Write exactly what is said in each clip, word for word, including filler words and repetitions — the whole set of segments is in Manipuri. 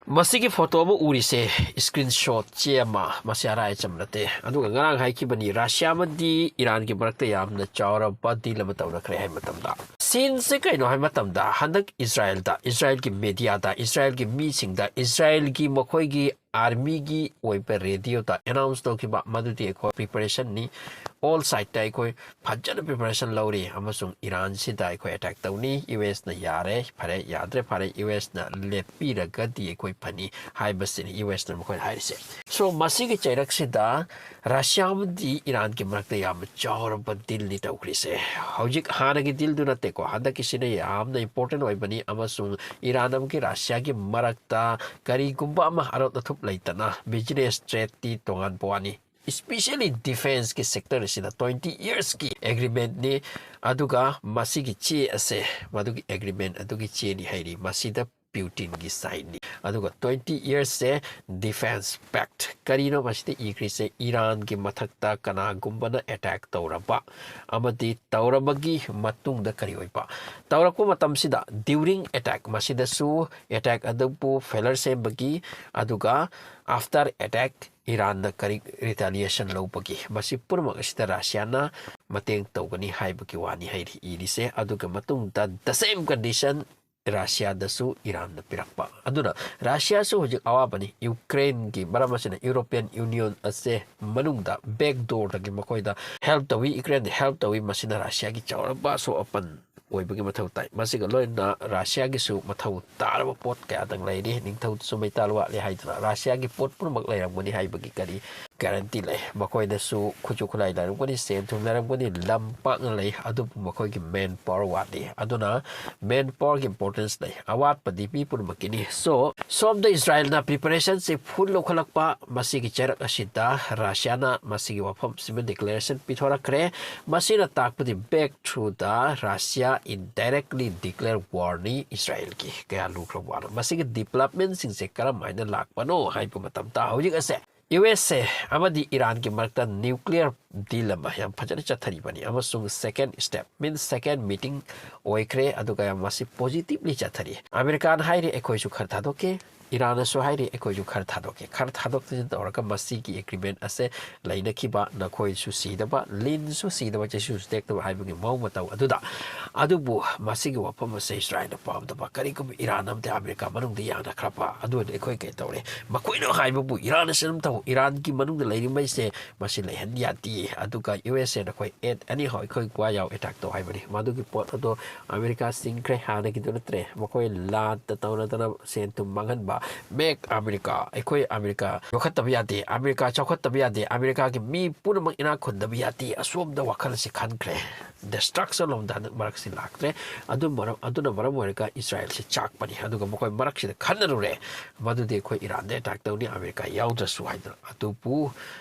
ꯃꯁꯤꯒꯤ ꯐꯣꯇꯣ ꯑꯃ ꯎꯔꯤꯁꯦ, ꯁ꯭ꯀ꯭ꯔꯤꯟ ꯁꯣꯠ ꯆꯦ ꯑꯃ, ꯃꯁꯤ ꯑꯔꯥꯏ ꯑꯆꯝ ꯅꯠꯇꯦ꯫ ꯑꯗꯨꯒ ꯉꯔꯥꯡ ꯍꯥꯏꯈꯤꯕꯅꯤ, ꯔꯁꯤꯌꯥ ꯑꯃꯗꯤ ꯏꯔꯥꯟꯒꯤ ꯃꯔꯛꯇ ꯌꯥꯝꯅ ꯆꯥꯎꯔꯕ ꯗꯤꯜ ꯑꯃ ꯇꯧꯅꯈ꯭ꯔꯦ ꯍꯥꯏꯕ ꯃꯇꯝꯗ꯫ ꯁꯤꯟꯁꯦ ꯀꯩꯅꯣ ꯍꯥꯏꯕ ꯃꯇꯝꯗ, ꯍꯟꯗꯛ ꯏꯁꯔꯥꯌꯦꯜꯗ, ꯏꯁꯔꯥꯌꯦꯜꯒꯤ ꯃꯦꯗꯤꯌꯥꯗ, ꯏꯁꯔꯥꯌꯦꯜꯒꯤ ꯃꯤꯁꯤꯡꯗ, ꯏꯁꯔꯥꯌꯦꯜꯒꯤ ꯃꯈꯣꯏꯒꯤ ꯑꯥꯔꯃꯤꯒꯤ ꯑꯣꯏꯕ ꯔꯦꯗꯤꯑꯣꯗ ꯑꯦꯅꯥꯎꯟꯁ ꯇꯧꯈꯤꯕ ꯃꯗꯨꯗꯤ ꯑꯩꯈꯣꯏ ꯄ꯭ꯔꯤꯄꯦꯔꯦꯁꯟꯅꯤ꯫ ꯑꯣꯜ ꯁꯥꯏꯠꯇ ꯑꯩꯈꯣꯏ ꯐꯖꯅ ꯄ꯭ꯔꯤꯄꯦꯔꯦꯁꯟ ꯂꯧꯔꯤ ꯑꯃꯁꯨꯡ ꯏꯔꯥꯟꯁꯤꯗ ꯑꯩꯈꯣꯏ ꯑꯦꯇꯦꯛ ꯇꯧꯅꯤ꯫ ꯌꯨ ꯑꯦꯁꯅ ꯌꯥꯔꯦ, ꯐꯔꯦ, ꯌꯥꯗ꯭ꯔꯦ, ꯐꯔꯦ, ꯌꯨ ꯑꯦꯁꯅ ꯂꯦꯞꯄꯤꯔꯒꯗꯤ ꯑꯩꯈꯣꯏ ꯐꯅꯤ ꯍꯥꯏꯕꯁꯤꯅꯤ ꯌꯨ ꯑꯦꯁꯅ ꯃꯈꯣꯏꯅ ꯍꯥꯏꯔꯤꯁꯦ꯫ ꯁꯣ ꯃꯁꯤꯒꯤ ꯆꯩꯔꯛꯁꯤꯗ ꯔꯁꯤꯌꯥ ꯑꯃꯗꯤ ꯏꯔꯥꯟꯒꯤ ꯃꯔꯛꯇ ꯌꯥꯝꯅ ꯆꯥꯎꯔꯕ ꯗꯤꯜꯅꯤ ꯇꯧꯈ꯭ꯔꯤꯁꯦ꯫ ꯍꯧꯖꯤꯛ ꯍꯥꯟꯅꯒꯤ ꯗꯤꯜꯗꯨ ꯅꯠꯇꯦꯀꯣ, ꯍꯟꯗꯛꯀꯤꯁꯤꯅ ꯌꯥꯝꯅ ꯏꯝꯄꯣꯔꯇꯦꯟ ꯑꯣꯏꯕꯅꯤ ꯑꯃꯁꯨꯡ ꯏꯔꯥꯟ ꯑꯃꯒꯤ ꯔꯁꯤꯌꯥꯒꯤ ꯃꯔꯛꯇ ꯀꯔꯤꯒꯨꯝꯕ ꯑꯃ ꯑꯔꯣꯠ ꯑꯊꯨꯞ ꯂꯩꯇꯅ ꯕꯤꯖꯤꯅꯦꯁ ꯇ꯭ꯔꯦꯗꯇꯤ ꯇꯣꯉꯥꯟꯕ ꯋꯥꯅꯤ꯫ ꯏꯁꯄꯤꯁꯦꯜꯂꯤ ꯗꯤꯐꯦꯟꯁꯀꯤ ꯁꯦꯛꯇꯔ ꯑꯁꯤꯗ ꯇ꯭ꯋꯦꯟꯇꯤ ꯏꯌꯔꯁꯀꯤ ꯑꯦꯒ꯭ꯔꯤꯃꯦꯟꯠꯅꯤ꯫ ꯑꯗꯨꯒ ꯃꯁꯤꯒꯤ ꯆꯦ ꯑꯁꯦ ꯃꯗꯨꯒꯤ ꯑꯦꯒ꯭ꯔꯤꯃꯦꯟ ꯑꯗꯨꯒꯤ ꯆꯦꯅꯤ ꯍꯥꯏꯔꯤ꯫ ꯃꯁꯤꯗ ꯄ꯭ꯌꯨꯇꯤꯟꯒꯤ ꯁꯥꯏꯟꯅꯤ꯫ ꯑꯗꯨꯒ ꯇ꯭ꯋꯦꯟꯇꯤ ꯏꯌꯔꯁꯁꯦ ꯗꯤꯐꯦꯟꯁ ꯄꯦꯛꯠ꯫ ꯀꯔꯤꯅꯣ ꯃꯁꯤꯗ ꯏꯈ꯭ꯔꯤꯁꯦ? ꯏꯔꯥꯟꯒꯤ ꯃꯊꯛꯇ ꯀꯅꯥꯒꯨꯝꯕꯅ ꯑꯦꯇꯦꯛ ꯇꯧꯔꯕ ꯑꯃꯗꯤ ꯇꯧꯔꯕꯒꯤ ꯃꯇꯨꯡꯗ ꯀꯔꯤ ꯑꯣꯏꯕ? ꯇꯧꯔꯛꯄ ꯃꯇꯝꯁꯤꯗ, ꯗ꯭ꯌꯨꯔꯤꯡ ꯑꯦꯇꯦꯛ, ꯃꯁꯤꯗꯁꯨ ꯑꯦꯇꯦꯛ ꯑꯗꯨꯕꯨ ꯐꯦꯂꯔ ꯁꯦꯝꯕꯒꯤ, ꯑꯗꯨꯒ ꯑꯥꯐꯇꯔ ꯑꯦꯇꯦꯛ ꯏꯔꯥꯟꯗ ꯀꯔꯤ ꯔꯤꯇꯥꯂꯤꯌꯦꯁꯟ ꯂꯧꯕꯒꯤ, ꯃꯁꯤ ꯄꯨꯝꯅꯃꯛ ꯑꯁꯤꯗ ꯔꯁꯤꯌꯥꯅ ꯃꯇꯦꯡ ꯇꯧꯒꯅꯤ ꯍꯥꯏꯕꯒꯤ ꯋꯥꯅꯤ ꯍꯥꯏꯔꯤ ꯏꯔꯤꯁꯦ꯫ ꯑꯗꯨꯒ ꯃꯇꯨꯡꯗ the same condition ꯔꯁꯤꯌꯥꯗꯁꯨ ꯏꯔꯥꯟꯅ ꯄꯤꯔꯛꯄ꯫ ꯑꯗꯨꯅ ꯔꯁꯤꯌꯥꯁꯨ ꯍꯧꯖꯤꯛ ꯑꯋꯥꯕꯅꯤ꯫ ꯌꯨꯀ꯭ꯔꯦꯟꯒꯤ ꯃꯔꯝ ꯑꯁꯤꯅ ꯌꯨꯔꯣꯄꯤꯌꯟ ꯌꯨꯅꯤꯌꯟ ꯑꯁꯦ ꯃꯅꯨꯡꯗ ꯕꯦꯛ ꯗꯣꯔꯗꯒꯤ ꯃꯈꯣꯏꯗ ꯍꯦꯜꯞ ꯇꯧꯏ, ꯌꯨꯀ꯭ꯔꯦꯟꯗ ꯍꯦꯜꯞ ꯇꯧꯏ꯫ ꯃꯁꯤꯅ ꯔꯁꯤꯌꯥꯒꯤ ꯆꯥꯎꯔꯕ ꯑꯁꯣꯛ ꯑꯄꯟ ꯑꯣꯏꯕꯒꯤ ꯃꯊꯧ ꯇꯥꯏ꯫ ꯃꯁꯤꯒ ꯂꯣꯏꯅꯅ ꯔꯁꯤꯌꯥꯒꯤꯁꯨ ꯃꯊꯧ ꯇꯥꯔꯕ ꯄꯣꯠ ꯀꯌꯥꯗꯪ ꯂꯩꯔꯤ꯫ ꯅꯤꯡꯊꯧꯗꯁꯨ ꯃꯩꯇꯥꯜ ꯋꯥꯠꯂꯤ ꯍꯥꯏꯗꯨꯅ ꯔꯁꯤꯌꯥꯒꯤ ꯄꯣꯠ ꯄꯨꯝꯅꯃꯛ ꯂꯩꯔꯝꯒꯅꯤ ꯍꯥꯏꯕꯒꯤ ꯀꯔꯤ ꯒꯥꯔꯦꯟꯇꯤ ꯂꯩ? ꯃꯈꯣꯏꯗꯁꯨ ꯈꯨꯠꯁꯨ ꯈꯨꯠꯂꯥꯏ ꯂꯩꯔꯝꯒꯅꯤ, ꯁꯦꯟ ꯊꯨꯝ ꯂꯩꯔꯝꯒꯅꯤ, ꯂꯝ ꯄꯥꯛꯅ ꯂꯩ, ꯑꯗꯨꯕꯨ ꯃꯈꯣꯏꯒꯤ ꯃꯦꯟ ꯄꯥꯋꯔ ꯋꯥꯠꯂꯤ꯫ ꯑꯗꯨꯅ ꯃꯦꯟ ꯄꯥꯋꯔꯒꯤ ꯏꯝꯄꯣꯔꯇꯦꯟꯁ ꯂꯩ꯫ ꯑꯋꯥꯠꯄꯗꯤ ꯃꯤ ꯄꯨꯝꯅꯃꯛꯀꯤꯅꯤ꯫ ꯁꯣ, ꯁꯣꯝꯗ ꯏꯁꯔꯥꯌꯦꯜꯅ ꯄ꯭ꯔꯤꯄꯦꯔꯦꯁꯟꯁꯤ ꯐꯨꯜ ꯂꯧꯈꯠꯂꯛꯄ, ꯃꯁꯤꯒꯤ ꯆꯩꯔꯛ ꯑꯁꯤꯗ ꯔꯁꯤꯌꯥꯅ ꯃꯁꯤꯒꯤ ꯋꯥꯐꯝꯁꯤꯃ ꯗꯤꯀ꯭ꯂꯦꯔꯦꯁꯟ ꯄꯤꯊꯣꯔꯛꯈ꯭ꯔꯦ꯫ ꯃꯁꯤꯅ ꯇꯥꯛꯄꯗꯤ ꯕꯦꯛ ꯊ꯭ꯔꯨꯗ ꯔꯁꯤꯌꯥ ꯏꯟꯗꯥꯏꯔꯦꯛꯂꯤ ꯗꯤꯀ꯭ꯂꯦꯌꯔ ꯋꯥꯔꯅꯤ ꯏꯁꯔꯥꯌꯦꯜꯒꯤ꯫ ꯀꯌꯥ ꯂꯨꯈ꯭ꯔꯕ ꯋꯥꯅꯣ꯫ ꯃꯁꯤꯒꯤ ꯗꯤꯕ꯭ꯂꯞꯃꯦꯟꯁꯤꯡꯁꯦ ꯀꯔꯝ ꯍꯥꯏꯅ ꯂꯥꯛꯄꯅꯣ ꯍꯥꯏꯕ ꯃꯇꯝꯗ, ꯍꯧꯖꯤꯛ ꯑꯁꯦ ꯌꯨ ꯑꯦꯁ ꯑꯦ ꯑꯃꯗꯤ ꯏꯔꯥꯟꯒꯤ ꯃꯔꯛꯇ ꯅ꯭ꯌꯨꯀ꯭ꯂꯤꯌꯔ ꯗꯤꯜ ꯑꯃ ꯌꯥꯝ ꯐꯖꯅ ꯆꯠꯊꯔꯤꯕꯅꯤ ꯑꯃꯁꯨꯡ ꯁꯦꯀꯦꯟ ꯁ꯭ꯇꯦꯞ, ꯃꯤꯟꯁ ꯁꯦꯀꯦꯟ ꯃꯤꯇꯤꯡ ꯑꯣꯏꯈ꯭ꯔꯦ꯫ ꯑꯗꯨꯒ ꯌꯥꯝ ꯃꯁꯤ ꯄꯣꯖꯤꯇꯤꯚꯂꯤ ꯆꯠꯊꯔꯤ꯫ ꯑꯃꯦꯔꯤꯀꯥꯅ ꯍꯥꯏꯔꯤ, "ꯑꯩꯈꯣꯏꯁꯨ ꯈꯔ ꯊꯥꯗꯣꯛꯀꯦ, ꯏꯔꯥꯟꯅꯁꯨ ꯍꯥꯏꯔꯤ, "ꯑꯩꯈꯣꯏꯁꯨ ꯈꯔ ꯊꯥꯗꯣꯛꯀꯦ, ꯈꯔ ꯊꯥꯗꯣꯛ ꯊꯥꯗꯣꯛ ꯇꯧꯔꯒ ꯃꯁꯤꯒꯤ ꯑꯦꯒ꯭ꯔꯤꯃꯦꯟ ꯑꯁꯦ ꯂꯩꯅꯈꯤꯕ, ꯅꯈꯣꯏꯁꯨ ꯁꯤꯗꯕ, ꯂꯤꯟꯁꯨ ꯁꯤꯗꯕ, ꯆꯩꯁꯨꯁꯨ ꯇꯦꯛꯇꯕ" ꯍꯥꯏꯕꯒꯤ ꯃꯑꯣꯡ ꯃꯇꯧ ꯑꯗꯨꯗ, ꯑꯗꯨꯕꯨ ꯃꯁꯤꯒꯤ ꯋꯥꯐꯝ ꯑꯁꯦ ꯏꯁꯔꯥꯏꯜꯅ ꯄꯥꯝꯗꯕ꯫ ꯀꯔꯤꯒꯨꯝꯕ ꯏꯔꯥꯟ ꯑꯃꯗꯤ ꯑꯃꯦꯔꯤꯀꯥ ꯃꯅꯨꯡꯗ ꯌꯥꯝꯅ ꯈꯔ ꯐ-, ꯑꯗꯨ ꯑꯣꯏꯔꯗꯤ ꯑꯩꯈꯣꯏ ꯀꯩ ꯇꯧꯔꯦ? ꯃꯈꯣꯏꯅ ꯍꯥꯏꯕꯕꯨ ꯏꯔꯥꯟ ꯑꯁꯤ ꯑꯗꯨꯝ ꯇꯧ, ꯏꯔꯥꯟꯒꯤ ꯃꯅꯨꯡꯗ ꯂꯩꯔꯤꯕ ꯃꯩꯁꯦ ꯃꯁꯤ ꯂꯩꯍꯟ ꯌꯥꯗꯦ, ꯑꯗꯨꯒ ꯌꯨ ꯑꯦꯁ ꯑꯦꯅ ꯑꯩꯈꯣꯏ ꯑꯦꯠ ꯑꯦꯅꯤ ꯍꯥꯎ ꯑꯩꯈꯣꯏ ꯀ꯭ꯋꯥ ꯌꯥꯎ ꯑꯦꯇꯥꯛ ꯇꯧ ꯍꯥꯏꯕꯅꯤ꯫ ꯃꯗꯨꯒꯤ ꯄꯣꯠ ꯑꯗꯣ ꯑꯃꯦꯔꯤꯀꯥ ꯆꯤꯡꯈ꯭ꯔꯦ, ꯍꯥꯟꯅꯒꯤꯗꯨ ꯅꯠꯇ꯭ꯔꯦ꯫ ꯃꯈꯣꯏ ꯂꯥꯟꯗ ꯇꯧꯅꯗꯅ ꯁꯦꯟ ꯊꯨꯝ ꯃꯥꯡꯍꯟꯕ, "ꯃꯦꯛ ꯑꯃꯦꯔꯤꯀꯥ", ꯑꯩꯈꯣꯏ ꯑꯃꯦꯔꯤꯀꯥ ꯌꯣꯛꯈꯠꯇꯕ ꯌꯥꯗꯦ, ꯑꯃꯦꯔꯤꯀꯥ ꯆꯥꯎꯈꯠꯇꯕ ꯌꯥꯗꯦ, ꯑꯃꯦꯔꯤꯀꯥꯒꯤ ꯃꯤ ꯄꯨꯝꯅꯃꯛ ꯏꯅꯥꯛ ꯈꯨꯟꯗꯕ ꯌꯥꯗꯦ, ꯑꯁꯣꯝꯗ ꯋꯥꯈꯜ ꯑꯁꯤ ꯈꯟꯈ꯭ꯔꯦ꯫ ꯗꯤꯁꯇ꯭ꯔꯛꯁꯟ ꯂꯣꯝꯗ ꯍꯟꯗꯛ ꯃꯔꯛꯁꯤ ꯂꯥꯛꯇ꯭ꯔꯦ꯫ ꯑꯗꯨ ꯃꯔꯝ, ꯑꯗꯨꯅ ꯃꯔꯝ ꯑꯣꯏꯔꯒ ꯏꯁꯔꯥꯏꯜꯁꯤ ꯆꯥꯛꯄꯅꯤ꯫ ꯑꯗꯨꯒ ꯃꯈꯣꯏ ꯃꯔꯛꯁꯤꯗ ꯈꯟꯅꯔꯨꯔꯦ, ꯃꯗꯨꯗꯤ ꯑꯩꯈꯣꯏ ꯏꯔꯥꯟꯗ ꯑꯦꯇꯥꯛ ꯇꯧꯅꯤ, ꯑꯃꯦꯔꯤꯀꯥ ꯌꯥꯎꯗ꯭ꯔꯁꯨ ꯍꯥꯏꯗꯅ꯫ ꯑꯗꯨꯕꯨ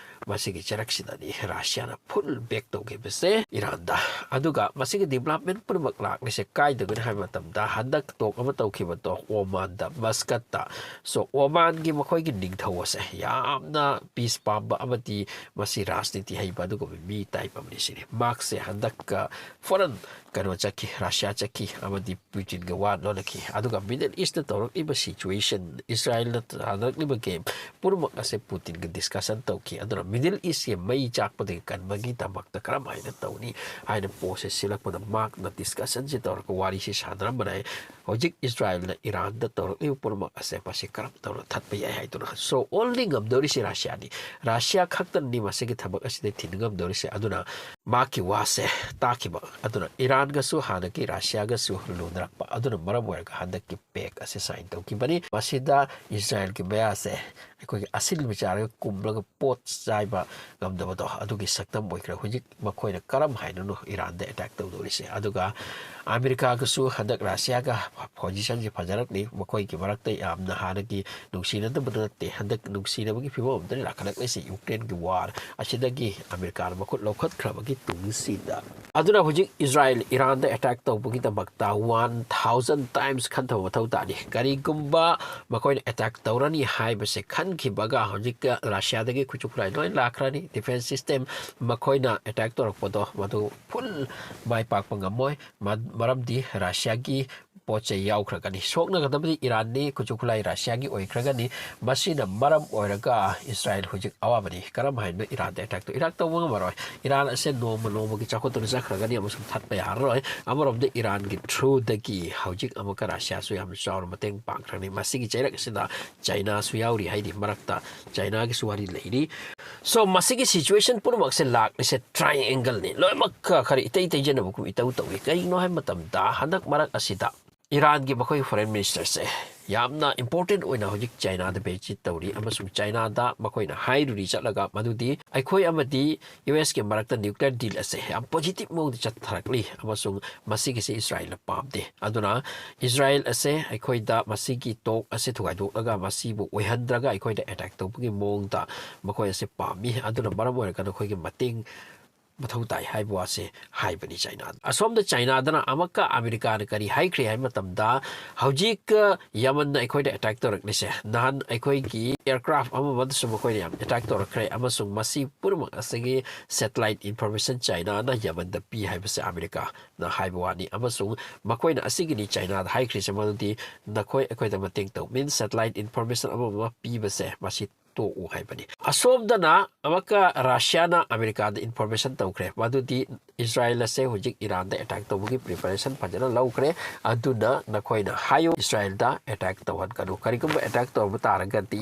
ꯃꯁꯤꯒꯤ ꯆꯔꯛꯁꯤꯗꯅꯤ ꯔꯁꯤꯌꯥꯅ ꯐꯨꯜ ꯕꯦꯛ ꯇꯧꯈꯤꯕꯁꯦ ꯏꯔꯥꯟꯗ꯫ ꯑꯗꯨꯒ ꯃꯁꯤꯒꯤ ꯗꯤꯕ꯭ꯂꯞꯃꯦꯟ ꯄꯨꯝꯅꯃꯛ ꯂꯥꯛꯂꯤꯁꯦ ꯀꯥꯏꯗꯒꯤꯅꯣ ꯍꯥꯏꯕ ꯃꯇꯝꯗ, ꯍꯟꯗꯛ ꯇꯣꯛ ꯑꯃ ꯇꯧꯈꯤꯕꯗꯣ ꯑꯣꯃꯥꯟꯗ, ꯃꯁꯀꯠꯇ꯫ ꯁꯣ, ꯑꯣꯃꯥꯟꯒꯤ ꯃꯈꯣꯏꯒꯤ ꯅꯤꯡꯊꯧ ꯑꯁꯦ ꯌꯥꯝꯅ ꯄꯤꯁ ꯄꯥꯝꯕ ꯑꯃꯗꯤ ꯃꯁꯤ ꯔꯥꯖꯅꯤꯇꯤ ꯍꯩꯕ ꯑꯗꯨꯒꯨꯝꯕ ꯃꯤ ꯇꯥꯏꯞ ꯑꯃꯅꯤ ꯁꯤꯅꯤ꯫ ꯃꯍꯥꯛꯁꯦ ꯍꯟꯗꯛ ꯐꯣꯔꯟ ꯀꯩꯅꯣ ꯆꯠꯈꯤ, ꯔꯁꯤꯌꯥ ꯆꯠꯈꯤ ꯑꯃꯗꯤ ꯄꯨꯇꯤꯟꯒ ꯋꯥ ꯂꯣꯟꯅꯈꯤ꯫ ꯑꯗꯨꯒ ꯃꯤꯗꯜ ꯏꯁꯇ ꯇꯧꯔꯛꯂꯤꯕ ꯁꯤꯆꯨꯋꯦꯁꯟ, ꯏꯁꯔꯥꯏꯜꯅ ꯁꯥꯟꯅꯔꯛꯂꯤꯕ ꯒꯦꯝ ꯄꯨꯝꯅꯃꯛ ꯑꯁꯦ ꯄꯨꯇꯤꯟꯒ ꯗꯤꯁꯀꯁꯟ ꯇꯧꯈꯤ꯫ ꯑꯗꯨꯅ ꯃꯤꯗꯜ ꯏꯁꯁꯦ ꯃꯩ ꯆꯥꯛꯄꯗꯒꯤ ꯀꯟꯕꯒꯤꯗꯃꯛꯇ ꯀꯔꯝ ꯍꯥꯏꯅ ꯇꯧꯅꯤ ꯍꯥꯏꯅ ꯄꯣꯠꯁꯦ ꯁꯤꯜꯂꯛꯄꯗ ꯃꯍꯥꯛꯅ ꯗꯤꯁꯀꯁꯟꯁꯦ ꯇꯧꯔꯒ ꯋꯥꯔꯤꯁꯦ ꯁꯥꯟꯅꯔꯝꯕꯅꯦ꯫ ꯍꯧꯖꯤꯛ ꯏꯁꯔꯥꯏꯜꯅ ꯏꯔꯥꯟꯗ ꯇꯧꯔꯛꯂꯤꯕ ꯄꯨꯝꯅꯃꯛ ꯑꯁꯦ ꯃꯁꯤ ꯀꯔꯝ ꯇꯧꯅ ꯊꯠꯄ ꯌꯥꯏ ꯍꯥꯏꯗꯨꯅ꯫ ꯁꯣ, ꯑꯣꯟꯂꯤ ꯉꯝꯗꯧꯔꯤꯁꯦ ꯔꯁꯤꯌꯥꯅꯤ꯫ ꯔꯁꯤꯌꯥ ꯈꯛꯇꯅꯤ ꯃꯁꯤꯒꯤ ꯊꯕꯛ ꯑꯁꯤꯗ ꯊꯤꯡꯕ ꯉꯝꯗꯧꯔꯤꯁꯦ꯫ ꯑꯗꯨꯅ ꯃꯍꯥꯛꯀꯤ ꯋꯥꯁꯦ ꯇꯥꯈꯤꯕ꯫ ꯑꯗꯨꯅ ꯏꯔꯥꯟꯒꯁꯨ ꯍꯥꯟꯅꯒꯤ ꯔꯁꯤꯌꯥꯒꯁꯨ ꯂꯨꯅꯔꯛꯄ ꯑꯗꯨꯅ ꯃꯔꯝ ꯑꯣꯏꯔꯒ ꯍꯟꯗꯛꯀꯤ ꯄꯦꯛ ꯑꯁꯦ ꯁꯥꯏꯟ ꯇꯧꯈꯤꯕꯅꯤ꯫ ꯃꯁꯤꯗ ꯏꯁꯔꯥꯏꯜꯒꯤ ꯃꯌꯥꯁꯦ ꯑꯩꯈꯣꯏꯒꯤ ꯑꯁꯤꯟꯕ ꯆꯥꯔꯒ ꯀꯨꯝꯂꯒ ꯄꯣꯠ ꯆꯥꯏꯕ ꯉꯝꯗꯕꯗꯣ ꯑꯗꯨꯒꯤ ꯁꯛꯇꯝ ꯑꯣꯏꯈ꯭ꯔꯦ꯫ ꯍꯧꯖꯤꯛ ꯃꯈꯣꯏꯅ ꯀꯔꯝ ꯍꯥꯏꯅꯅꯣ ꯏꯔꯥꯟꯗ ꯑꯦꯇꯥꯛ ꯇꯧꯗꯧꯔꯤꯁꯦ? ꯑꯗꯨꯒ ꯑꯃꯦꯔꯤꯀꯥꯒꯁꯨ ꯍꯟꯗꯛ ꯔꯁꯤꯌꯥꯒ ꯄꯣꯖꯤꯁꯟꯁꯦ ꯐꯖꯔꯛꯂꯤ꯫ ꯃꯈꯣꯏꯒꯤ ꯃꯔꯛꯇ ꯌꯥꯝꯅ ꯍꯥꯟꯅꯒꯤ ꯅꯨꯡꯁꯤꯅꯗꯕꯗꯨ ꯅꯠꯇꯦ, ꯍꯟꯗꯛ ꯅꯨꯡꯁꯤꯅꯕꯒꯤ ꯐꯤꯕꯝ ꯑꯃꯗꯅꯤ ꯂꯥꯛꯈꯠꯂꯛꯂꯤꯁꯦ ꯌꯨꯀ꯭ꯔꯦꯟꯒꯤ ꯋꯥꯔ ꯑꯁꯤꯗꯒꯤ ꯑꯃꯦꯔꯤꯀꯥꯅ ꯃꯈꯨꯠ ꯂꯧꯈꯠꯈ꯭ꯔꯕꯒꯤ ꯇꯨꯡꯁꯤꯗ꯫ ꯑꯗꯨꯅ ꯍꯧꯖꯤꯛ ꯏꯁꯔꯥꯏꯜ ꯏꯔꯥꯟꯗ ꯑꯦꯇꯥꯛ ꯇꯧꯕꯒꯤꯗꯃꯛꯇ ꯋꯥꯟ ꯊꯥꯎꯖꯟ ꯇꯥꯏꯝꯁ ꯈꯟꯊꯕ ꯃꯊꯧ ꯇꯥꯅꯤ꯫ ꯀꯔꯤꯒꯨꯝꯕ ꯃꯈꯣꯏꯅ ꯑꯦꯇꯥꯛ ꯇꯧꯔꯅꯤ ꯍꯥꯏꯕꯁꯦ ꯈꯟꯈꯤꯕꯒ ꯍꯧꯖꯤꯛ ꯔꯁꯤꯌꯥꯗꯒꯤ ꯈꯨꯠꯁꯨ ꯈꯨꯠꯂꯥꯏ ꯂꯣꯏ ꯂꯥꯛꯈ꯭ꯔꯅꯤ, ꯗꯤꯐꯦꯟꯁ ꯁꯤꯁꯇꯦꯝ꯫ ꯃꯈꯣꯏꯅ ꯑꯦꯇꯥꯛ ꯇꯧꯔꯛꯄꯗꯣ ꯃꯗꯨ ꯐꯨꯜ ꯃꯥꯏ ꯄꯥꯛꯄ ꯉꯝꯃꯣꯏ꯫ ꯃ-, ꯃꯔꯝꯗꯤ ꯔꯁꯤꯌꯥꯒꯤ ꯄꯣꯠ ꯆꯩ ꯌꯥꯎꯈ꯭ꯔꯒꯅꯤ꯫ ꯁꯣꯛꯅꯒꯗꯕꯗꯤ ꯏꯔꯥꯟꯅꯤ, ꯈꯨꯠꯁꯨ ꯈꯨꯠꯂꯥꯏ ꯔꯁꯤꯌꯥꯒꯤ ꯑꯣꯏꯈ꯭ꯔꯒꯅꯤ꯫ ꯃꯁꯤꯅ ꯃꯔꯝ ꯑꯣꯏꯔꯒ ꯏꯁꯔꯥꯏꯜ ꯍꯧꯖꯤꯛ ꯑꯋꯥꯕꯅꯤ꯫ ꯀꯔꯝ ꯍꯥꯏꯅ ꯏꯔꯥꯟꯗ ꯑꯦꯇꯦꯛ ꯇꯧ? ꯏꯔꯥꯟ ꯇꯧꯕ ꯉꯝꯃꯔꯣꯏ꯫ ꯏꯔꯥꯟ ꯑꯁꯦ ꯅꯣꯡꯃ ꯅꯣꯡꯃꯒꯤ ꯆꯥꯎꯈꯠꯇꯨꯅ ꯆꯠꯈ꯭ꯔꯒꯅꯤ ꯑꯃꯁꯨꯡ ꯊꯠꯄ ꯌꯥꯔꯔꯣꯏ꯫ ꯑꯃꯔꯣꯝꯗ ꯏꯔꯥꯟꯒꯤ through ꯗꯒꯤ ꯍꯧꯖꯤꯛ ꯑꯃꯨꯛꯀ ꯔꯁꯤꯌꯥꯁꯨ ꯌꯥꯝꯅ ꯆꯥꯎꯅ ꯃꯇꯦꯡ ꯄꯥꯡꯈ꯭ꯔꯅꯤ꯫ ꯃꯁꯤꯒꯤ ꯆꯩꯔꯛ ꯑꯁꯤꯗ ꯆꯥꯏꯅꯥꯁꯨ ꯌꯥꯎꯔꯤ ꯍꯥꯏꯗꯤ ꯃꯔꯛꯇ꯫ ꯆꯥꯏꯅꯥꯒꯤꯁꯨ ꯋꯥꯔꯤ ꯂꯩꯔꯤ꯫ So, ꯃꯁꯤꯒꯤ situation ꯄꯨꯝꯅꯃꯛꯁꯦ ꯂꯥꯛꯂꯤꯁꯦ triangle ꯅꯤ꯫ ꯂꯣꯏꯅꯃꯛ ꯈꯔ ꯏꯇꯩ ꯇꯩꯖꯅꯕꯒꯨꯝ ꯏꯇꯧ ꯇꯧꯏ꯫ ꯀꯩꯒꯤꯅꯣ ꯍꯥꯏꯕ ꯃꯇꯝꯗ ꯍꯟꯗꯛ ꯃꯔꯛ ꯑꯁꯤꯗ ꯏꯔꯥꯟꯒꯤ ꯃꯈꯣꯏ foreign minister ꯁꯦ ꯌꯥꯝꯅ important ꯑꯣꯏꯅ ꯍꯧꯖꯤꯛ ꯆꯥꯏꯅꯥꯗ visit ꯇꯧꯔꯤ ꯑꯃꯁꯨꯡ ꯆꯥꯏꯅꯥꯗ ꯃꯈꯣꯏꯅ ꯍꯥꯏꯔꯨꯔꯤ ꯆꯠꯂꯒ ꯃꯗꯨꯗꯤ ꯑꯩꯈꯣꯏ ꯑꯃꯗꯤ ꯌꯨ ꯑꯦꯁ ꯀꯤ ꯃꯔꯛꯇ nuclear deal ꯑꯁꯦ ꯌꯥꯝ positive ꯃꯑꯣꯡꯗ ꯆꯠꯊꯔꯛꯂꯤ ꯑꯃꯁꯨꯡ ꯃꯁꯤꯒꯤꯁꯦ ꯏꯁꯔꯥꯏꯜꯅ ꯄꯥꯝꯗꯦ꯫ ꯑꯗꯨꯅ ꯏꯁꯔꯥꯏꯜ ꯑꯁꯦ ꯑꯩꯈꯣꯏꯗ ꯃꯁꯤꯒꯤ talk ꯑꯁꯦ ꯊꯨꯒꯥꯏꯗꯣꯛꯂꯒ ꯃꯁꯤꯕꯨ ꯑꯣꯏꯍꯟꯗ꯭ꯔꯒ ꯑꯩꯈꯣꯏꯗ attack ꯇꯧꯕꯒꯤ ꯃꯑꯣꯡꯗ ꯃꯈꯣꯏ ꯑꯁꯦ ꯄꯥꯝꯃꯤ꯫ ꯑꯗꯨꯅ ꯃꯔꯝ ꯑꯣꯏꯔꯒ ꯅꯈꯣꯏꯒꯤ ꯃꯇꯦꯡ ꯃꯊꯧ ꯇꯥꯏ ꯍꯥꯏꯕ ꯋꯥꯁꯦ ꯍꯥꯏꯕꯅꯤ ꯆꯥꯏꯅꯥꯗ꯫ ꯑꯁꯣꯝꯗ ꯆꯥꯏꯅꯥꯗꯅ ꯑꯃꯨꯛꯀ ꯑꯃꯦꯔꯤꯀꯥꯅ ꯀꯔꯤ ꯍꯥꯏꯈ꯭ꯔꯦ ꯍꯥꯏꯕ ꯃꯇꯝꯗ, ꯍꯧꯖꯤꯛ, ꯑ, ꯌꯃꯟꯗ ꯑꯩꯈꯣꯏꯗ attack ꯇꯧꯔꯛꯂꯤꯁꯦ, ꯅꯍꯥꯟ ꯑꯩꯈꯣꯏꯒꯤ aircraft ꯑꯃꯃꯗꯁꯨ ꯃꯈꯣꯏꯅ ꯌꯥꯝ attack ꯇꯧꯔꯛꯈ꯭ꯔꯦ ꯑꯃꯁꯨꯡ ꯃꯁꯤ ꯄꯨꯝꯅꯃꯛ ꯑꯁꯤꯒꯤ satellite information ꯆꯥꯏꯅꯥꯅ ꯌꯃꯟꯗ ꯄꯤ ꯍꯥꯏꯕꯁꯦ ꯑꯃꯦꯔꯤꯀꯥꯅ ꯍꯥꯏꯕ ꯋꯥꯅꯤ꯫ ꯑꯃꯁꯨꯡ ꯃꯈꯣꯏꯅ ꯑꯁꯤꯒꯤꯅꯤ ꯆꯥꯏꯅꯥꯗ ꯍꯥꯏꯈ꯭ꯔꯤꯁꯦ, ꯃꯗꯨꯗꯤ ꯅꯈꯣꯏ ꯑꯩꯈꯣꯏꯗ ꯃꯇꯦꯡ ꯇꯧ, means satellite information ꯑꯃꯃ ꯄꯤꯕꯁꯦ ꯃꯁꯤ ꯇꯣꯛꯎ ꯍꯥꯏꯕꯅꯤ꯫ ꯑꯁꯣꯝꯗꯅ ꯑꯃꯨꯛꯀ ꯔꯁꯤꯌꯥꯅ ꯑꯃꯦꯔꯤꯀꯥꯗ information ꯇꯧꯈ꯭ꯔꯦ, ꯃꯗꯨꯗꯤ ꯏꯁꯔꯥꯏꯜ ꯑꯁꯦ ꯍꯧꯖꯤꯛ ꯏꯔꯥꯟꯗ attack ꯇꯧꯕꯒꯤ preparation ꯐꯖꯅ ꯂꯧꯈ꯭ꯔꯦ, ꯑꯗꯨꯅ ꯅꯈꯣꯏꯅ ꯍꯥꯏꯌꯨ, ꯏꯁꯔꯥꯏꯜꯗ attack ꯇꯧꯍꯟꯒꯅꯨ꯫ ꯀꯔꯤꯒꯨꯝꯕ attack ꯇꯧꯔꯝꯕ ꯇꯥꯔꯒꯗꯤ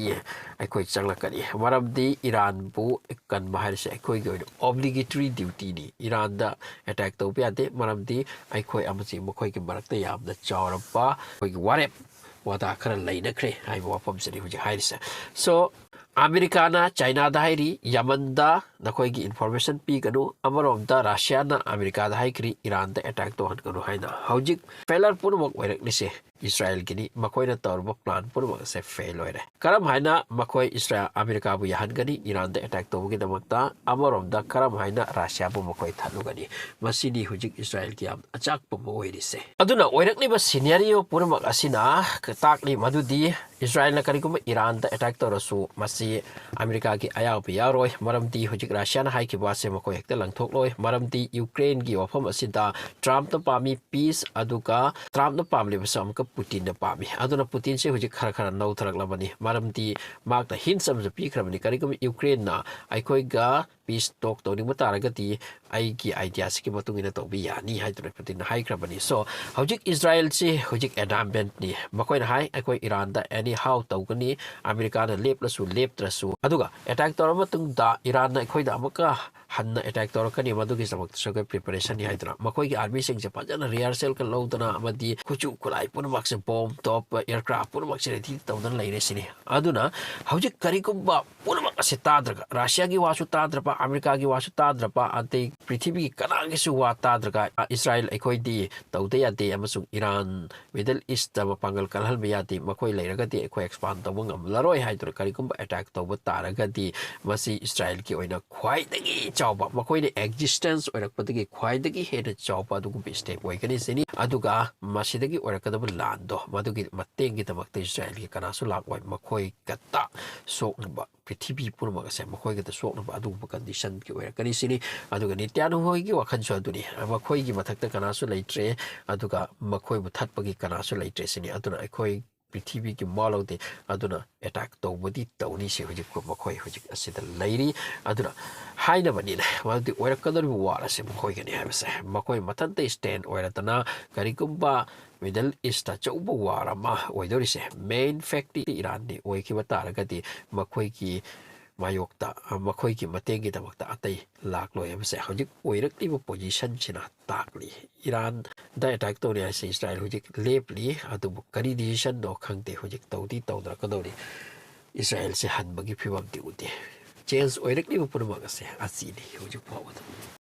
ꯑꯩꯈꯣꯏ ꯆꯪꯂꯛꯀꯅꯤ, ꯃꯔꯝꯗꯤ ꯏꯔꯥꯟꯕꯨ ꯀꯟꯕ ꯍꯥꯏꯔꯤꯁꯦ ꯑꯩꯈꯣꯏꯒꯤ ꯑꯣꯏꯅ obligatory duty ꯅꯤ꯫ ꯏꯔꯥꯟꯗ attack ꯇꯧꯕ ꯌꯥꯗꯦ, ꯃꯔꯝꯗꯤ ꯑꯩꯈꯣꯏ ꯑꯃꯁꯨꯡ ꯃꯈꯣꯏꯒꯤ ꯃꯔꯛꯇ ꯌꯥꯝꯅ ꯆꯥꯎꯔꯕ ꯑꯩꯈꯣꯏꯒꯤ ꯋꯥꯔꯦꯞ ꯋꯥꯗꯥ ꯈꯔ ꯂꯩꯅꯈ꯭ꯔꯦ ꯍꯥꯏꯕ ꯋꯥꯐꯝꯁꯤꯅꯤ ꯍꯧꯖꯤꯛ ꯍꯥꯏꯔꯤꯁꯦ꯫ So, ꯑꯃꯦꯔꯤꯀꯥꯅ ꯆꯥꯏꯅꯥꯗ ꯍꯥꯏꯔꯤ, ꯌꯃꯟꯗ ꯅꯈꯣꯏꯒꯤ information ꯄꯤꯒꯅꯨ꯫ ꯑꯃꯔꯣꯝꯗ ꯔꯁꯤꯌꯥꯅ ꯑꯃꯦꯔꯤꯀꯥꯗ ꯍꯥꯏꯈ꯭ꯔꯤ, ꯏꯔꯥꯟꯗ attack ꯇꯧꯍꯟꯒꯅꯨ ꯍꯥꯏꯅ꯫ ꯍꯧꯖꯤꯛ failure ꯄꯨꯝꯅꯃꯛ ꯑꯣꯏꯔꯛꯂꯤꯁꯦ ꯏꯁꯔꯥꯏꯜꯒꯤꯅꯤ꯫ ꯃꯈꯣꯏꯅ ꯇꯧꯔꯤꯕ plan ꯄꯨꯝꯅꯃꯛ ꯑꯁꯦ fail ꯑꯣꯏꯔꯦ꯫ ꯀꯔꯝ ꯍꯥꯏꯅ ꯃꯈꯣꯏ ꯏꯁꯔꯥꯏꯜ, ꯑꯃꯦꯔꯤꯀꯥꯕꯨ ꯌꯥꯍꯟꯒꯅꯤ ꯏꯔꯥꯟꯗ attack ꯇꯧꯕꯒꯤꯗꯃꯛꯇ? ꯑꯃꯔꯣꯝꯗ ꯀꯔꯝ ꯍꯥꯏꯅ ꯔꯁꯤꯌꯥꯕꯨ ꯃꯈꯣꯏ ꯊꯠꯂꯨꯒꯅꯤ? ꯃꯁꯤꯅꯤ ꯍꯧꯖꯤꯛ ꯏꯁꯔꯥꯏꯜꯒꯤ ꯌꯥꯝ ꯑꯆꯥꯛꯄ ꯑꯃ ꯑꯣꯏꯔꯤꯁꯦ꯫ ꯑꯗꯨꯅ ꯑꯣꯏꯔꯛꯂꯤꯕ scenario ꯄꯨꯝꯅꯃꯛ ꯑꯁꯤꯅ ꯇꯥꯛꯂꯤ ꯃꯗꯨꯗꯤ ꯏꯁꯔꯥꯏꯜꯅ ꯀꯔꯤꯒꯨꯝꯕ ꯏꯔꯥꯟꯗ attack ꯇꯧꯔꯁꯨ ꯃꯁꯤ ꯑꯃꯦꯔꯤꯀꯥꯒꯤ ꯑꯌꯥꯕ ꯌꯥꯎꯔꯣꯏ, ꯃꯔꯝꯗꯤ ꯍꯧꯖꯤꯛ ꯔꯁꯤꯌꯥꯅ ꯍꯥꯏꯈꯤꯕ ꯑꯁꯦ ꯃꯈꯣꯏ ꯍꯦꯛꯇ ꯂꯪꯊꯣꯛꯂꯣꯏ꯫ ꯃꯔꯝꯗꯤ ꯌꯨꯀ꯭ꯔꯦꯟꯒꯤ ꯋꯥꯐꯝ ꯑꯁꯤꯗ ꯇ꯭ꯔꯝꯞꯅ ꯄꯥꯝꯃꯤ ꯄꯤꯁ, ꯑꯗꯨꯒ ꯇ꯭ꯔꯝꯞꯅ ꯄꯥꯝꯂꯤꯕꯁꯨ ꯑꯃꯨꯛꯀ ꯄꯨꯇꯤꯟꯅ ꯄꯥꯝꯃꯤ꯫ ꯑꯗꯨꯅ ꯄꯨꯇꯤꯟꯁꯦ ꯍꯧꯖꯤꯛ ꯈꯔ ꯈꯔ ꯅꯧꯊꯔꯛꯂꯕꯅꯤ, ꯃꯔꯝꯗꯤ ꯃꯍꯥꯛꯅ ꯍꯤꯟꯁ ꯑꯃꯁꯨ ꯄꯤꯈ꯭ꯔꯕꯅꯤ, ꯀꯔꯤꯒꯨꯝꯕ ꯌꯨꯀ꯭ꯔꯦꯟꯅ ꯑꯩꯈꯣꯏꯒ ꯄꯤꯁ ꯇꯣꯛ ꯇꯧꯅꯤꯡꯕ ꯇꯥꯔꯒꯗꯤ ꯑꯩꯒꯤ ꯑꯥꯏꯗꯤꯌꯥꯁꯤꯒꯤ ꯃꯇꯨꯡ ꯏꯟꯅ ꯇꯧꯕ ꯌꯥꯅꯤ ꯍꯥꯏꯗꯨꯅ ꯄꯨꯇꯤꯟꯅ ꯍꯥꯏꯈ꯭ꯔꯕꯅꯤ꯫ So, ꯍꯧꯖꯤꯛ ꯏꯁꯔꯥꯌꯦꯜꯁꯤ ꯍꯧꯖꯤꯛ ꯑꯦꯗꯥꯝꯕꯦꯟꯠꯅꯤ꯫ ꯃꯈꯣꯏꯅ ꯍꯥꯏ, "ꯑꯩꯈꯣꯏ ꯏꯔꯥꯟꯗ ꯑꯦꯅꯤ ꯍꯥꯎ ꯇꯧꯒꯅꯤ, ꯑꯃꯦꯔꯤꯀꯥꯅ ꯂꯦꯞꯂꯁꯨ ꯂꯦꯞꯇ꯭ꯔꯁꯨ, ꯑꯗꯨꯒ ꯑꯦꯇꯥꯛ ꯇꯧꯔꯕ ꯃꯇꯨꯡꯗ ꯏꯔꯥꯟꯅ ꯑꯩꯈꯣꯏꯗ ꯑꯃꯨꯛꯀ ꯍꯟꯅ ꯑꯦꯇꯥꯛ ꯇꯧꯔꯛꯀꯅꯤ, ꯃꯗꯨꯒꯤꯗꯃꯛꯇꯁꯨ ꯑꯩꯈꯣꯏ ꯄ꯭ꯔꯤꯄꯦꯔꯦꯁꯟꯅꯤ" ꯍꯥꯏꯗꯨꯅ ꯃꯈꯣꯏꯒꯤ ꯑꯥꯔꯃꯤꯁꯤꯡꯁꯦ ꯐꯖꯅ ꯔꯤꯍꯔꯁꯦꯜꯒ ꯂꯧꯗꯅ ꯑꯃꯗꯤ ꯈꯨꯠꯁꯨ ꯈꯨꯠꯂꯥꯏ ꯄꯨꯝꯅꯃꯛꯁꯦ, ꯕꯣꯝ, ꯇꯣꯞ, ꯑꯦꯌꯔꯀ꯭ꯔꯥꯐ ꯄꯨꯝꯅꯃꯛꯁꯦ ꯔꯦꯗꯤ ꯇꯧꯗꯅ ꯂꯩꯔꯦ ꯁꯤꯅꯤ꯫ ꯑꯗꯨꯅ ꯍꯧꯖꯤꯛ ꯀꯔꯤꯒꯨꯝꯕ ꯄꯨꯝꯅꯃꯛ ꯑꯁꯤ ꯇꯥꯗ꯭ꯔꯒ, ꯔꯁꯤꯌꯥꯒꯤ ꯋꯥꯁꯨ ꯇꯥꯗ꯭ꯔꯕ, ꯑꯃꯦꯔꯤꯀꯥꯒꯤ ꯋꯥꯁꯨ ꯇꯥꯗ꯭ꯔꯕ, ꯑꯇꯩ ꯄ꯭ꯔꯤꯊꯤꯕꯤꯒꯤ ꯀꯅꯥꯒꯤꯁꯨ ꯋꯥ ꯇꯥꯗ꯭ꯔꯒ, "ꯏꯁꯔꯥꯌꯦꯜ ꯑꯩꯈꯣꯏꯗꯤ ꯇꯧꯗ ꯌꯥꯗꯦ ꯑꯃꯁꯨꯡ ꯏꯔꯥꯟ ꯃꯤꯗꯜ ꯏꯁꯇ ꯃꯄꯥꯡꯒꯜ ꯀꯜꯍꯟꯕ ꯌꯥꯗꯦ, ꯃꯈꯣꯏ ꯂꯩꯔꯒꯗꯤ ꯑꯩꯈꯣꯏ ꯑꯦꯛꯁꯄꯥꯟ ꯇꯧꯕ ꯉꯝꯂꯔꯣꯏ" ꯍꯥꯏꯗꯨꯅ ꯀꯔꯤꯒꯨꯝꯕ ꯑꯦꯇꯥꯛ ꯇꯧꯕ ꯇꯥꯔꯒꯗꯤ, ꯃꯁꯤ ꯏꯁꯔꯥꯌꯦꯜꯒꯤ ꯑꯣꯏꯅ ꯈ꯭ꯋꯥꯏꯗꯒꯤ ꯆꯥꯎꯕ, ꯃꯈꯣꯏꯅ ꯑꯦꯛꯖꯤꯁꯇꯦꯟꯁ ꯑꯣꯏꯔꯛꯄꯗꯒꯤ ꯈ꯭ꯋꯥꯏꯗꯒꯤ ꯍꯦꯟꯅ ꯆꯥꯎꯕ ꯑꯗꯨꯒꯨꯝꯕ ꯁ꯭ꯇꯦꯞ ꯑꯣꯏꯒꯅꯤ ꯁꯤꯅꯤ꯫ ꯑꯗꯨꯒ ꯃꯁꯤꯗꯒꯤ ꯑꯣꯏꯔꯛꯀꯗꯕ ꯂꯥꯟꯗꯣ, ꯃꯗꯨꯒꯤ ꯃꯇꯦꯡꯒꯤꯗꯃꯛꯇ ꯏꯁꯔꯥꯌꯦꯜꯒꯤ ꯀꯅꯥꯁꯨ ꯂꯥꯛꯑꯣꯏ, ꯃꯈꯣꯏ ꯈꯛꯇ ꯁꯣꯛꯅꯕ, ꯄ꯭ꯔꯤꯊꯤꯕꯤ ꯄꯨꯝꯅꯃꯛ ꯑꯁꯦ ꯃꯈꯣꯏ ꯈꯛꯇ ꯁꯣꯛꯅꯕ ꯑꯗꯨꯒꯨꯝꯕ ꯀꯟꯗꯤꯁꯟꯒꯤ ꯑꯣꯏꯔꯛꯀꯅꯤ ꯁꯤꯅꯤ꯫ ꯑꯗꯨꯒ ꯅꯤꯇ꯭ꯌꯥꯅꯨ ꯍꯣꯏꯒꯤ ꯋꯥꯈꯜꯁꯨ ꯑꯗꯨꯅꯤ, ꯃꯈꯣꯏꯒꯤ ꯃꯊꯛꯇ ꯀꯅꯥꯁꯨ ꯂꯩꯇ꯭ꯔꯦ, ꯑꯗꯨꯒ ꯃꯈꯣꯏꯕꯨ ꯊꯠꯄꯒꯤ ꯀꯅꯥꯁꯨ ꯂꯩꯇ꯭ꯔꯦ ꯁꯤꯅꯤ꯫ ꯑꯗꯨꯅ ꯑꯩꯈꯣꯏ ꯄ꯭ꯔꯤꯊꯤꯕꯤꯒꯤ ꯃꯋꯥ ꯂꯧꯗꯦ, ꯑꯗꯨꯅ ꯑꯦꯇꯥꯛ ꯇꯧꯕꯗꯤ ꯇꯧꯅꯤ ꯁꯤ ꯍꯧꯖꯤꯛ ꯃꯈꯣꯏ ꯍꯧꯖꯤꯛ ꯑꯁꯤꯗ ꯂꯩꯔꯤ꯫ ꯑꯗꯨꯅ ꯍꯥꯏꯅꯕꯅꯤꯅ, ꯃꯗꯨꯗꯤ ꯑꯣꯏꯔꯛꯀꯗꯧꯔꯤꯕ ꯋꯥꯔ ꯑꯁꯤ ꯃꯈꯣꯏꯒꯅꯤ ꯍꯥꯏꯕꯁꯦ, ꯃꯈꯣꯏ ꯃꯊꯟꯇ ꯁ꯭ꯇꯦꯟ ꯑꯣꯏꯔꯗꯅ ꯀꯔꯤꯒꯨꯝꯕ ꯃꯤꯗꯜ ꯏꯁꯇ ꯑꯆꯧꯕ ꯋꯥꯔ ꯑꯃ ꯑꯣꯏꯗꯣꯔꯤꯁꯦ, ꯃꯦꯟ ꯐꯦꯛꯇꯤ ꯏꯔꯥꯟꯗꯤ ꯑꯣꯏꯈꯤꯕ ꯇꯥꯔꯒꯗꯤ, ꯃꯈꯣꯏꯒꯤ ꯃꯥꯌꯣꯛꯇ, ꯃꯈꯣꯏꯒꯤ ꯃꯇꯦꯡꯒꯤꯗꯃꯛꯇ ꯑꯇꯩ ꯂꯥꯛꯂꯣꯏ ꯍꯥꯏꯕꯁꯦ ꯍꯧꯖꯤꯛ ꯑꯣꯏꯔꯛꯂꯤꯕ ꯄꯣꯖꯤꯁꯟꯁꯤꯅ ꯇꯥꯛꯂꯤ꯫ ꯏꯔꯥꯟꯗ ꯑꯦꯇꯥꯛ ꯇꯧꯔꯤ ꯍꯥꯏꯁꯦ ꯏꯁꯔꯥꯌꯦꯜ ꯍꯧꯖꯤꯛ ꯂꯦꯞꯂꯤ, ꯑꯗꯨꯕꯨ ꯀꯔꯤ ꯗꯤꯁꯤꯖꯟꯅꯣ ꯈꯪꯗꯦ, ꯍꯧꯖꯤꯛ ꯇꯧꯗꯤ ꯇꯧꯗ꯭ꯔꯛꯀꯗꯧꯔꯤ꯫ ꯏꯁꯔꯥꯌꯦꯜꯁꯦ ꯍꯟꯕꯒꯤ ꯐꯤꯕꯝꯗꯤ ꯎꯗꯦ꯫ ꯆꯦꯟꯖ ꯑꯣꯏꯔꯛꯂꯤꯕ ꯄꯨꯝꯅꯃꯛ ꯑꯁꯦ ꯑꯁꯤꯅꯤ ꯍꯧꯖꯤꯛ ꯐꯥꯎꯕꯗ꯫